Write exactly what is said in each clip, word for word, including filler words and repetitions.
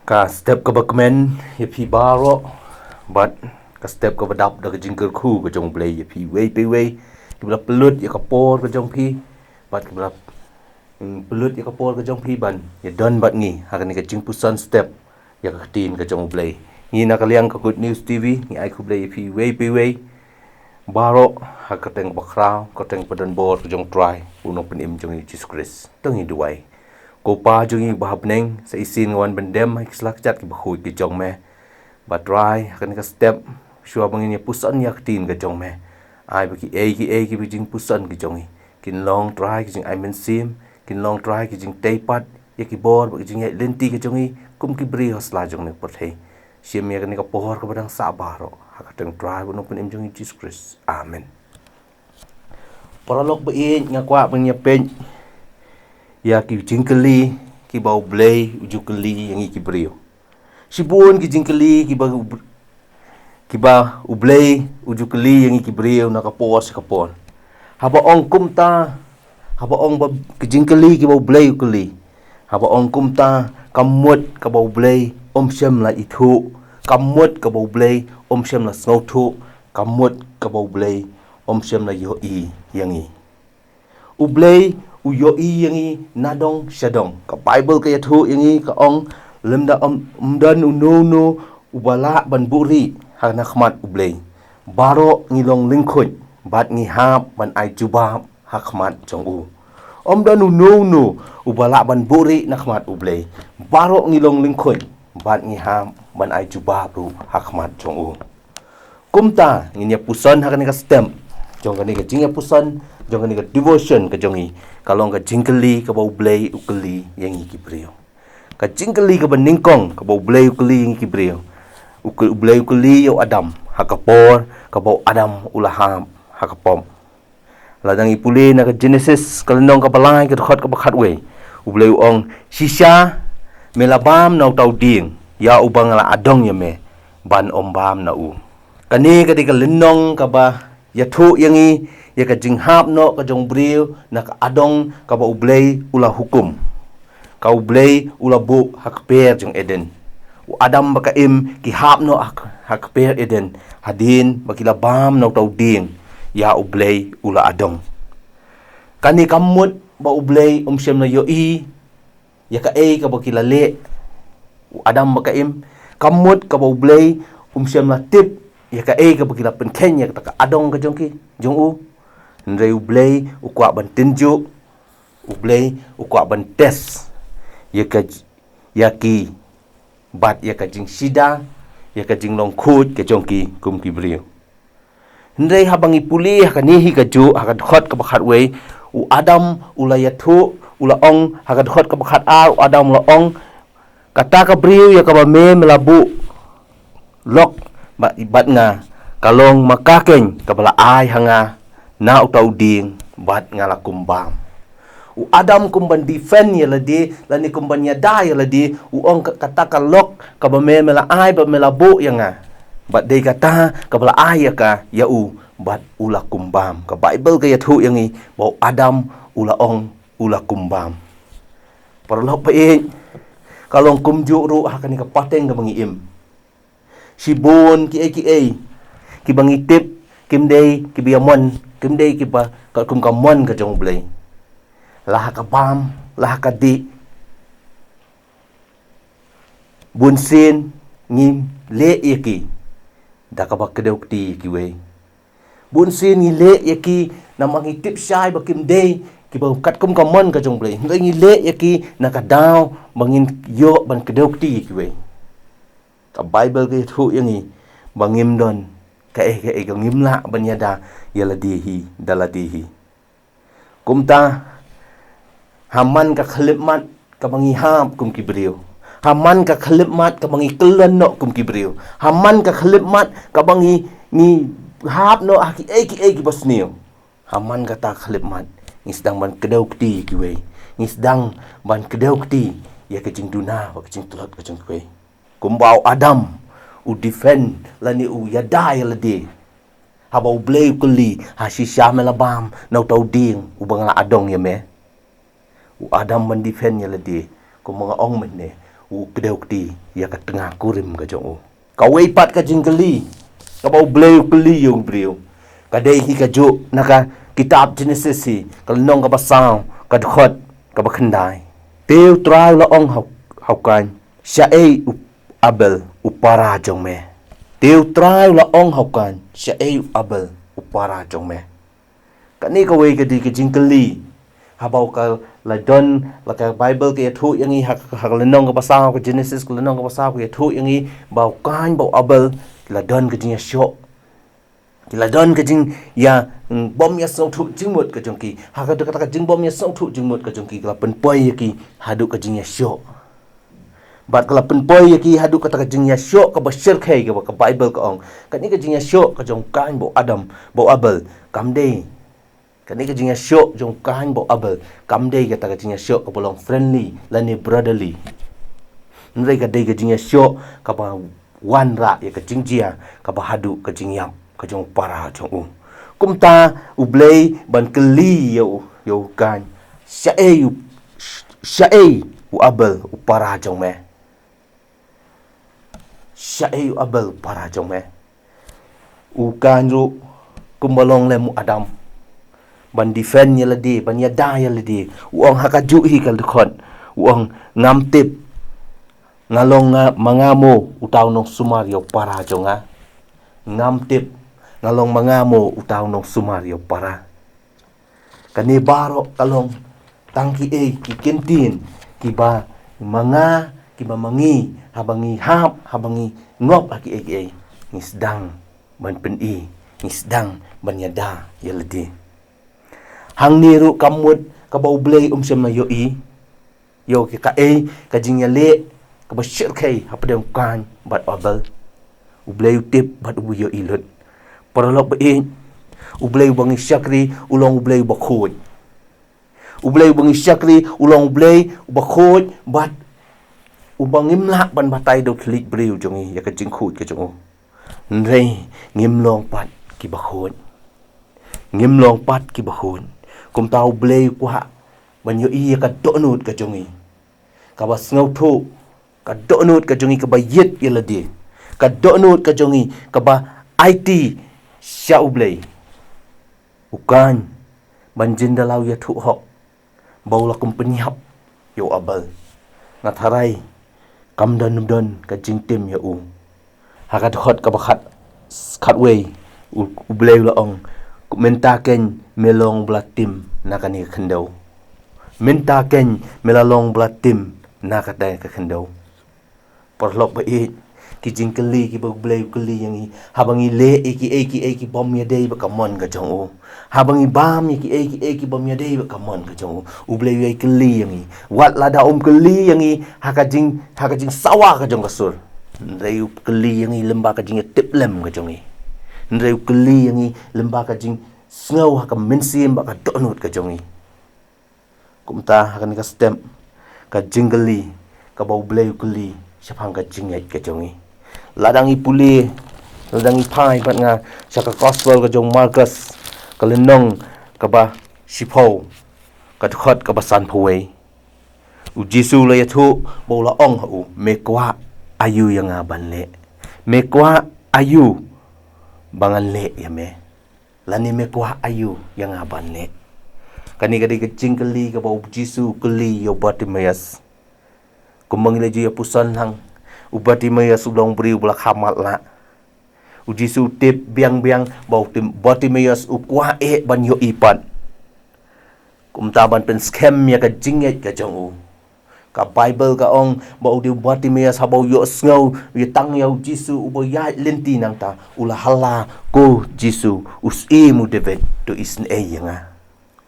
Ka step kaba kmen ïa phi baroh, bad ka step kaba dap da ka jingkyrkhu ka jong U Blei ïa phi iwei pa iwei, kiba la pynlut ïa ka por ka jong phi, bad kiba la, mm, pynlut ïa ka por ka jong phi ban ïadon bad ngi ha kane ka jingpuson step ïa ka ktien ka jong U Blei. Ngi na ka liang ka Good News T V ngi ai khublei ïa phi iwei pa iwei baroh ha ka kyrteng bakhraw, ka kyrteng badonbor ka jong U Trai, U Nongpynim jong ngi Jisu Khrist. To ngin duwai. Ko Pa jong ngi ba ha bneng, sa shisien nga wan ban dem ha ki slajat kiba khuid ki jong me. Ba Trai, ha kane ka step, shuwa ba ngin ïa puson ïa ka ktien ka jong me, ai ba kiei kiei kiba jingpuson ki jong ngi kin long, Trai, ki jingai mynsiem, kin long, Trai, ki jingtei pat ïa ki bor bad ki jingïaid lynti ki jong ngi kum ki briew ha sla jong kane ka pyrthei. Shim ïa kane ka por kaba dang sah baroh ha ka kyrteng Trai bad U Nongpynim jong ngi Jisu Khrist. Amen. Paralok ba ïeit, nga kwah ban ïa peit ïa ki jingkylli kiba U Blei u ju kylli ïa ngi ki briew. Shibun ki jingkylli kiba U Bl-, kiba U Blei u ju kylli ïa ngi ki briew na ka por sha ka por. Haba ong kumta, haba ong ba ki jingkylli kiba U Blei u kylli, haba ong kumta, ka mut kaba U Blei um shym la ithuh, ka mut kaba U Blei um shym la sngewthuh, ka mut kaba U Blei um shym la ïohi ïa ngi. U Blei u ïohi ïa ngi nadong shadong. Ka Baibl ka ïathuh ïa ngi, ka ong, lymda ym, ym don uno uno uba lah ban buhrieh ha na khmat U Blei. Baroh ngi long lyngkhuid bad ngi hap ban ai jubab ha khmat jong u. Ym don uno uno uba lah ban buhrieh na khmat U Blei. Baroh ngi long lyngkhuid bad ngi hap ban ai jubab ruh ha khmat jong u. Kumta ngin ïa puson ha kane ka step jong kane ka jingïapuson jong kane ka devotion ka jong ngi, ka long ka jingkylli kaba U Blei u kylli ïa ngi ki briew. Ka jingkylli kaba nyngkong kaba U Blei u kylli ïa ngi ki briew, U K-, U Blei u kylli ïa u Adam ha ka por kaba u Adam u la hap ha ka pop. Lada ngi pule na ka Genesis ka lynnong kaba lai ka dkhot kaba khatwei, U Blei u ong, shisha me la bam na uta u dieng ïa uba nga la adong ïa me ban ym bam na u. Kane ka dei ka lynnong kaba ïathuh ïa ngi ïa ka jinghap noh ka jong u briew na ka adong kaba U Blei u la hukum. Ka U Blei u la buh ha ka kper jong Eden. U Adam bad ka Im ki hap noh ha ka, ha ka kper Eden, hadien ba ki la bam na uta u dieng ïa U Blei u la adong. Kane kam mut ba U Blei um shym la ïohi ïa kaei kaba ki la leh, u Adam bad ka Im. Kam mut kaba U Blei um shym la tip ïa kaei kaba ki la pynkheiñ ïa kata ka adong ka jong ki, jong u. Hynrei U Blei u kwah ban tynjuh, U Blei u kwah ban test ïa ka, ïa ki, bad ïa ka jingshida, ïa ka jinglong khuid ka jong ki kum ki briew. Hynrei haba ngi pule ha kane hi kajuh, ha ka dkhot kaba khatwei, u Adam u la ïathuh, u la ong, ha ka dkhot kaba khatar, u Adam u la ong, kata ka briew ïa kaba me, me la buh lok bad, bad nga, ka long ma ka keiñ kaba la ai ha nga na uta u dieng bad nga la kum bam. U Adam kum ban defend ïa lade, lane kum ban ïada ïa lade, u ong ka, kata ka lok kaba me, me la ai bad me la buh ïa nga, bad dei kata kaba la ai ïa ka ïa u bad u la kum bam. Ka Baibl ka ïathuh ïa ngi ba u Adam u la ong u la kum bam. Paralok ba ïeit, ka long kumjuh ruh ha kane ka pateng kaba ngi im. Shibun kiei kiei kiba ngi tip kim dei kiba ïa mon, kim dei kiba katkum ka mon ka jong U Blei. La ha ka bam, la ha ka dih, bunsien ngi leh ïa ki da kaba kdew kti ïa kiwei. Bunsien ngi leh ïa ki namar ngi tip shai ba kim dei kiba katkum ka mon ka jong U Blei. Hynrei ngi leh ïa ki na ka daw ba ngin ïoh ban kdew kti ïa kiwei. Ka Baibl ka ïathuh ïa ngi ba ngim don kaei kaei, ka ngim lah ban ïada ïa lade hi da lade hi. Kumta, ha man ka khyllipmat kaba ngi hap kum ki briew, ha man ka khyllipmat kaba ngi kyllon noh kum ki briew, ha man ka khyllipmat kaba ngi, ngi hap noh ha kiei kiei kiba sniew, ha man kata ka khyllipmat ngi sdang ban kdew kti ïa kiwei, ngi sdang ban kdew kti ïa ka jingduna bad ka jingtlot ka jong kiwei. Kumba u Adam u defend lane u ïada ïa lade haba U Blei u kylli, ha shisha me la bam na uta u dieng uba nga la adong ïa me? U Adam ban defend ïa lade, kumba nga ong mynne, u kdew kti ïa ka tnga kurim ka jong u. Kawei pat ka jingkylli kaba U Blei u kylli ïa u briew ka dei hi kajuh na ka kitab Genesis hi, ka lynnong kaba saw, ka dkhot kaba khyndai. Te U Trai u la ong ha u, ha u Kain, shaei u Abel u para jong me? Te U Trai u la ong ha u Kain, shaei u Abel u para jong me? Kane kawei ka dei ka jingkylli haba u ka la don, la ka Baibl ka ïathuh ïa ngi ha, ha ka lynnong kaba saw, ka Genesis ka lynnong kaba saw ka ïathuh ïa ngi ba u Kain bad u Abel ki la don ka jingïashoh. Ki la don ka jingïa, mm, bym ïasngewthuh jingmut ka jong ki. Ha ka, kata ka jingbym ïasngewthuh jingmut ka jong ki ka la pynpoi ïa ki haduh ka jingïashoh. Bad ka la pynpoi ïa ki haduh kata ka jingïashoh kaba shyrkhei kaba ka Baibl ka ong. Kane ka jingïashoh ka jong u Kain bad u Adam, bad u Abel, kam dei. Kane ka jingïashoh jong u Kain bad u Abel kam dei kata ka jingïashoh kaba long friendly lane brotherly. Hynrei ka dei ka jingïashoh kaba wanrah ïa ka jingjia kaba haduh ka jingïap ka jong u para jong u. Kumta U Blei ban kylli ïa u, ïa u Kain, shaei u, shaei u Abel u para jong me? Shaei u Abel u para jong me? U Kain ruh kumba long lem u Adam, ban defend ïa lade, ban ïada ïa lade, u ong ha kajuh hi ka dkhot, u ong, ngam tip nga long nga, ma nga mo uta u nongsumar ïa u para jong nga. Ngam tip nga long ma nga mo uta u nongsumar ïa u para. Kane baroh ka long tang kiei ki kyntien kiba ma nga, kiba ma ngi, haba ngi hap, haba ngi ngop ha kiei kiei, ngi sdang ban pyni, ngi sdang ban ïada ïa lade. Hangne ruh kam mut kaba U Blei um shym la ïohi ïa u, kaei ka jingïaleh kaba shyrkhei hapdeng u Kain bad u Abel. U Blei u tip bad u ïohi lut. Paralok ba ïeit, U Blei uba ngi shakri u long U Blei uba khuid. U Blei uba ngi shakri u long U Blei uba khuid bad uba ngim lah ban batai da u thylliej briew jong ngi ïa ka jingkhuid ka jong u. Hynrei ngim long pat kiba khuid. Ngim long pat kiba khuid. Kumta U Blei u kwah ban ïohi ïa ka dohnud ka jong ngi kaba sngewthuh, ka dohnud ka jong ngi kaba ïit ïa lade, ka dohnud ka jong ngi kaba aiti sha U Blei. U Kain ban jin da la u ïathuh hok ba u la kum pynïap ïa u Abel. Nga tharai kam don, don ka jingtim ïa u. Ha ka dkhot kaba khat, khatwei, U, U Blei u la ong, mynta kein me long ba la tim na kane ka khyndew. Mynta kein me la long ba la tim na kane ka khyndew. Paralok ba ïeit, ki jingkylli kiba U Blei u kylli ïa ngi, haba ngi leh ïa kiei kiei ki bym ïadei bad ka mon ka jong u, haba ngi bam ïa kiei kiei ki bym ïadei bad ka mon ka jong u, U Blei u ïai kylli ïa ngi. Wat lada um kylli ïa ngi ha ka jing, ha ka jingsawa ka jong ka sur, hynrei u kylli ïa ngi lyngba ka jingïatiplem ka jong ngi. Hynrei u kylli ïa ngi lyngba ka jingsngew ha ka mynsiem bad ka dohnud ka jong ngi. Kumta ha kane ka step, ka jingkylli kaba U Blei u kylli shaphang ka jingngeit ka jong ngi. Lada ngi pule, lada ngi phai bad nga sha ka Gospel ka jong u Markos, ka lynnong kaba shiphew, ka dkhot kaba sanphew wei. U Jisu u la ïathuh bad u la ong ha u, me kwah aïu ïa nga ban leh? Me kwah aïu ba ngan leh ïa me? Lane me kwah aïu ïa nga ban leh? Kane ka dei ka jingkylli kaba U Jisu u kylli ïa u Bartimaeus. Kumba ngi la ju ïa puson lang, u Bartimaeus u long u briew ba la kha matlah. U Jisu u tip biang biang ba u Tim-, Bartimaeus u kwah eh ban ïohi pat. Kumta ban pynskhem ïa ka jingngeit ka jong u, ka Baibl ka ong ba u dei u Bartimaeus, haba u ïohsngew ïa tang ïa u Jisu uba ïaid lynti nangta, u la hala, ko Jisu, u Syiem u David, to isynei ïa nga.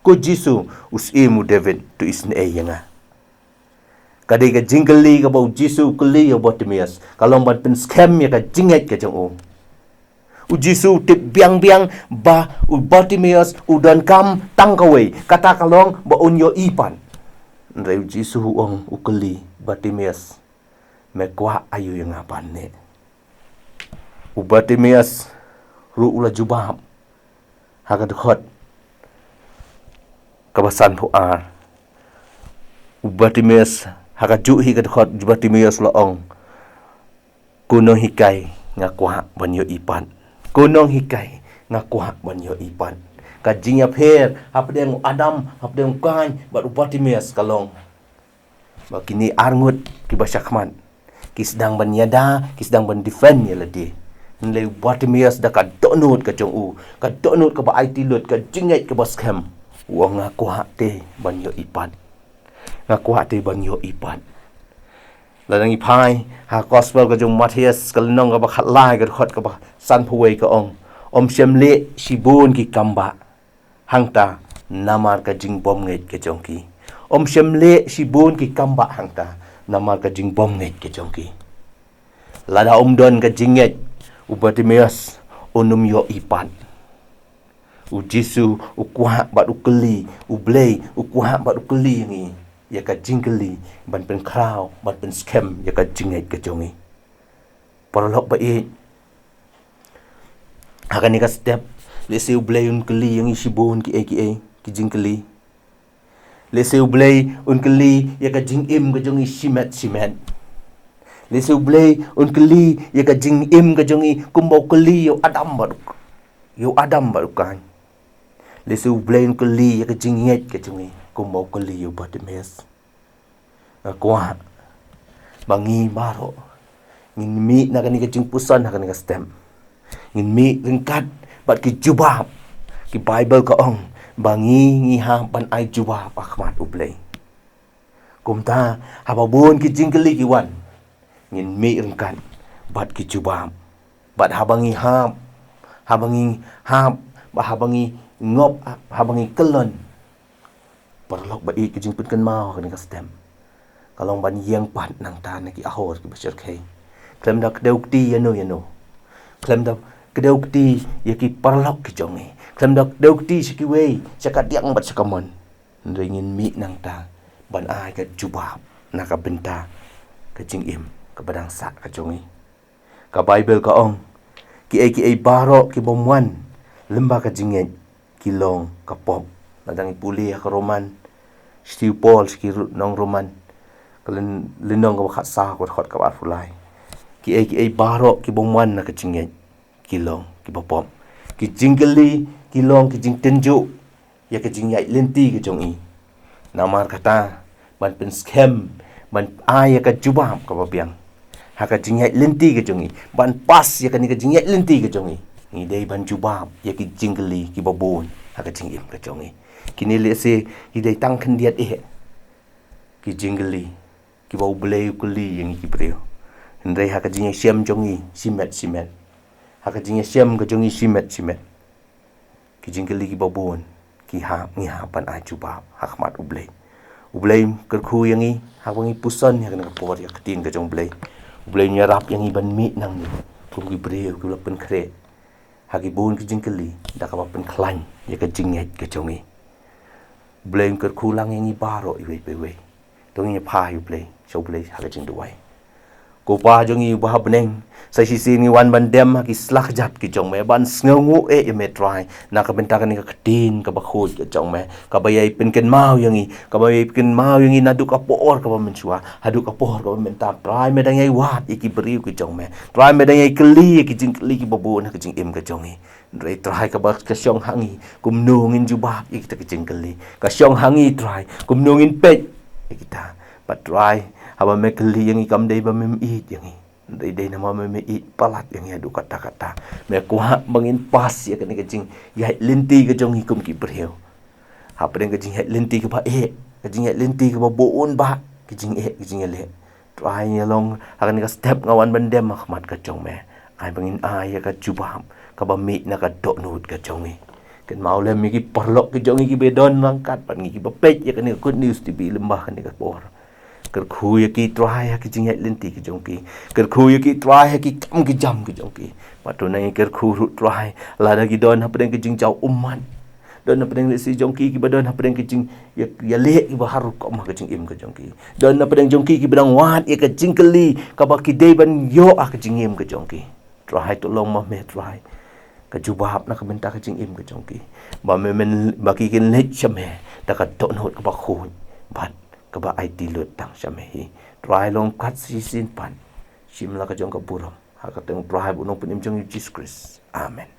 Ko Jisu, u Syiem u David, to isynei ïa nga. Ka dei ka jingkylli kaba u Jisu u kylli ïa u Bartimaeus, ka long ban pynskhem ïa ka jingngeit ka jong u. U Jisu u tip biang biang ba u Bartimaeus u donkam tang kawei, kata ka long ba un ïohi pat. Hynrei u Jisu u ong, u kylli, Bartimaeus, me kwah aïu ïa nga ban leh? U Bartimaeus ruh u la jubab ha ka dkhot kaba sanphew ar. U Bartimaeus Ha kajuh hi ka dkhot, u Bartimeus u la ong, "Ko nonghikai, nga kwah ban ïohi pat. Ko nonghikai, nga kwah ban ïohi pat." Ka jingïapher hapdeng u Adam, hapdeng u Kain bad u Bartimeus ka long ba kine arngut kiba shakhmat ki sdang ban ïada, ki sdang ban defend ïa lade. Hynrei u Bartimeus da ka dohnud ka jong u, ka dohnud kaba aiti lut, ka jingngeit kaba skhem, u ong, "Nga kwah te ban ïohi pat. Nga kwah te ban ïohi pat." Lada ngi phai ha gospel ka jong u Mathaios, ka lynnong kaba khatlai, ka dkhot kaba sanphew wei, ka ong, "Ym shym leh shibun ki kam bah hangta namar ka jingbymngeit ka jong ki. Ym shym leh shibun ki kam bah hangta namar ka jingbymngeit ka jong ki." Lada ym don ka jingngeit, u Bartimeus un ym ïohi pat. U Jisu u kwah bad u kylli, U Blei u kwah bad u kylli ïa ngi ïa ka jingkylli ban pynkhraw, ban pynskhem ïa ka jingngeit ka jong ngi. Paralok ba ïeit, ha kane ka step, lehse U Blei un kylli ïa ngi shibun kiei kiei ki jingkylli. Lehse U Blei un kylli ïa ka jingim ka jong ngi shimet shimet. Lehse U Blei un kylli ïa ka jingim ka jong ngi kumba u kylli ïa u Adam bad u, ïa u Adam bad u Kain. Lehse U Blei un kylli ïa ka jingngeit ka jong ngi kumba u kylli ïa u Bartimeus. Nga kwah ba ngi baroh ngin mih na kane ka jingpuson ha kane ka step. Ngin mih ryngkat bad ki jubab. Ki Baibl ka ong ba ngi, ngi hap ban ai jubab ha khmat U Blei. Kumta, haba bun ki jingkylli ki wan, ngin mih ryngkat bad ki jubab. Bad haba ngi hap, haba ngi hap, bad haba ngi ngop, haba ngi kyllon, paralok ba ïeit, ka jingpynkynmaw ha kane ka step ka long ban ïeng pat nangta na ki ahor kiba shyrkhei. Khlem da kdew kti ïano ïano. Khlem da kdew kti ïa ki paralok ki jong ngi. Khlem da kdew kti sha kiwei, sha ka diang bad sha ka mon. Hynrei ngin mih nangta ban ai ka jubab na ka bynta ka jingim kaba dang sah ka jong ngi. Ka Baibl ka ong, "Kiei kiei baroh ki bym wan lyngba ka jingngeit ki long ka pop." Lada ngi pule ha ka Roman, shithi u Paul sha ki Ro-, nong Roman, ka lyn-, lynnong kaba khatsaw, ka dkhot kaba arphew lai. Kiei kiei baroh ki bym wan na ka jingngeit ki long kiba pop. Ki jingkylli ki long ki jingtynjuh ïa ka jingïaid lynti ka jong i. Namar kata, ban pynskhem, ban ai ïa ka jubab kaba biang ha ka jingïaid lynti ka jong i, ban pass ïa kane ka jingïaid lynti ka jong i, ngi dei ban jubab ïa ki jingkylli kiba bun ha ka jingim ka jong i. Kine lehse ki dei tang khyndiat eh ki jingkylli kiba U Blei u kylli ïa ngi ki briew. Hynrei ha ka jingïashem jong i shimet shimet, ha ka jingïashem ka jong i shimet shimet, ki jingkylli kiba bun ki hap, ngi hap ban ai jubab ha khmat U Blei. U Blei kyrkhu ïa ngi haba ngi puson ïa kane ka por ïa ka ktien ka jong U Blei. U Blei un ïarap ïa ngi ban mih nangne kum ki briew kiba la pynkhreh ha ki bun ki jingkylli da kaba pynkhlaiñ ïa ka jingngeit ka jong ngi. U Blei un kyrkhu lang ïa ngi baroh iwei pa iwei. To ngin ïaphai ïa U Blei, sha U Blei ha ka jingduwai. Ko Pa jong ngi uba ha bneng, sa shisien ngi wan ban dem ha ki sla kjat ki jong me, ban sngewnguh eh ïa me Trai na ka bynta kane ka ktien kaba khuid ka jong me, kaba ïai pynkynmaw ïa ngi, kaba ïai pynkynmaw ïa ngi naduh ka por kaba mynshuwa haduh ka por kaba mynta. Trai, me dang ïai wad ïa ki briew ki jong me. Trai, me dang ïai kylli ïa ki jingkylli kiba bun ha ka jingim ka jong ngi. Hynrei Trai, kaba ka shong ha ngi kumno ngin jubab ïa kita ki jingkylli. Ka shong ha ngi Trai kumno ngin peit ïa kita. Bad Trai, haba me kylli ïa ngi kam dei ba mem ïeit ïa ngi. Hynrei dei namar ba me ïeit palat ïa ngi haduh katta katta. Me kwah ba ngin pass ïa kane ka jingïaid lynti ka jong ngi kum ki briew. Hapdeng ka jingïaid lynti kaba eh, ka jingïaid lynti kaba bun bah ki jingeh, ki jingïaleh. Trai, ïa long ha kane ka step nga wan ban dem ha khmat ka jong me. Ai ba ngin ai ïa ka jubab kaba mih na ka dohnud ka jong ngi. Kynmaw lem ïa ki paralok ki jong ngi kiba don ryngkat bad ngi kiba peit ïa kane ka Good News T V lyngba kane ka por. Kyrkhu ïa ki Trai ha ki jingïaid lynti ki jong ki. Kyrkhu ïa ki Trai ha ki kam ki jam ki jong ki. Bad to nang ïa kyrkhu ruh Trai lada ki don hapdeng ka jingjaw ummat. Don hapdeng lehse jong ki kiba don hapdeng ka jing ïa, ïaleh kiba harum ka jingim ka jong ki. Don hapdeng jong ki kiba dang wad ïa ka jingkylli kaba ki dei ban ïoh ha ka jingim ka jong ki. Trai, to long ma me Trai ka jubab na ka bynta ka jingim ka jong ki. Ba me men, ba ki kin leit sha me da ka dohnud kaba khuid bad kaba aiti lut tang sha me hi. Trai long kat shisien pat. Shim la ka jong ka burom ha ka kyrteng Trai bad u Nongpynim jong ngi Jisu Khrist. Amen.